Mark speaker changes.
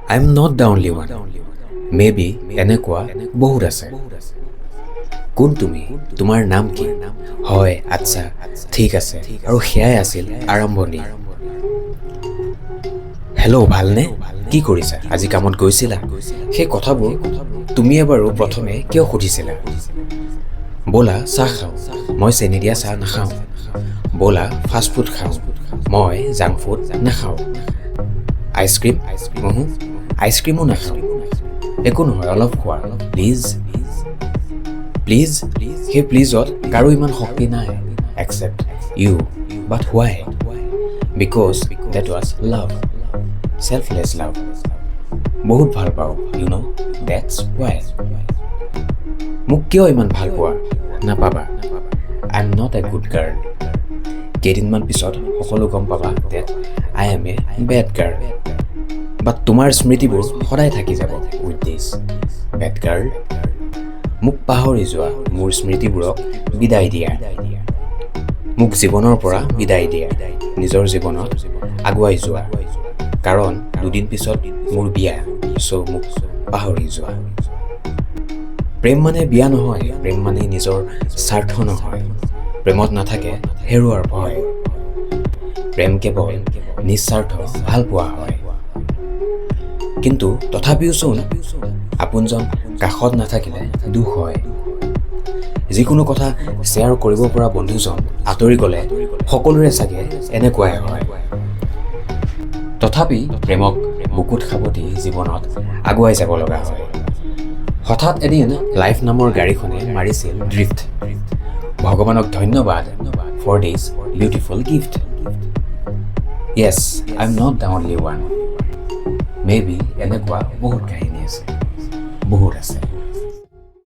Speaker 1: I am not the only one, maybe এনেকুৱা বহুত আছে। কোন তুমি? তোমাৰ নাম কি? হয়, আচ্ছা, ঠিক আছে। আৰু সেয়াই আছিল আৰম্ভণি। হেল্ল', ভালনে? কি কৰিছা? আজি কামত গৈছিলা? সেই কথাবোৰ তুমিয়ে বাৰু প্ৰথমে কিয় সুধিছিলা? ব'লা চাহ খাওঁ। মই চেনি দিয়া চাহ নাখাওঁ। ব'লা ফাষ্ট ফুড খাওঁ। মই জাংক ফুড নাখাওঁ। আইচক্ৰীম? ওহোঁ, আইচক্ৰীমো নাখাওঁ। একো নহয়, অলপ খোৱা, প্লিজ, প্লিজ। সেই প্লিজত কাৰো ইমান শক্তি নাই except you. But why? Because that was love, selfless love. বহুত ভাল পাওঁ, that's why. মোক কিয় ইমান ভাল পোৱা? নাপাবা। I am not a good girl. কেইদিনমান পিছত সকলো গম পাবা that I am a bad girl, but তোমাৰ স্মৃতিবোৰ সদায় থাকি যাব উইথ this bed girl. মোক পাহৰি যোৱা, মোৰ স্মৃতিবোৰক বিদায় দিয়া, মোক জীৱনৰ পৰা বিদায় দিয়া, নিজৰ জীৱনত আগুৱাই যোৱা, কাৰণ দুদিন পিছত মোৰ বিয়া। চ' মোক পাহৰি যোৱা। প্ৰেম মানে বিয়া নহয়, প্ৰেম মানে নিজৰ স্বাৰ্থ নহয়, প্ৰেমত নাথাকে হেৰুৱাৰ ভয়। প্ৰেম কেৱল নিস্বাৰ্থ ভালপোৱা হয়। কিন্তু তথাপিওচোন আপোনজন কাষত নাথাকিলে দুখ হয়। যিকোনো কথা শ্বেয়াৰ কৰিব পৰা বন্ধুজন আঁতৰি গ'লে সকলোৰে চাগে এনেকুৱাই হয়। তথাপি প্ৰেমক বুকুত সাৱটি জীৱনত আগুৱাই যাব লগা হয়। হঠাৎ এদিন লাইফ নামৰ গাড়ীখনে মাৰিছিল ড্ৰিফ্ট। ভগৱানক ধন্যবাদ for this beautiful gift. Yes, I am not the only one. Maybe এনেকুৱা বহুত কাহিনী আছে, বহুত আছে।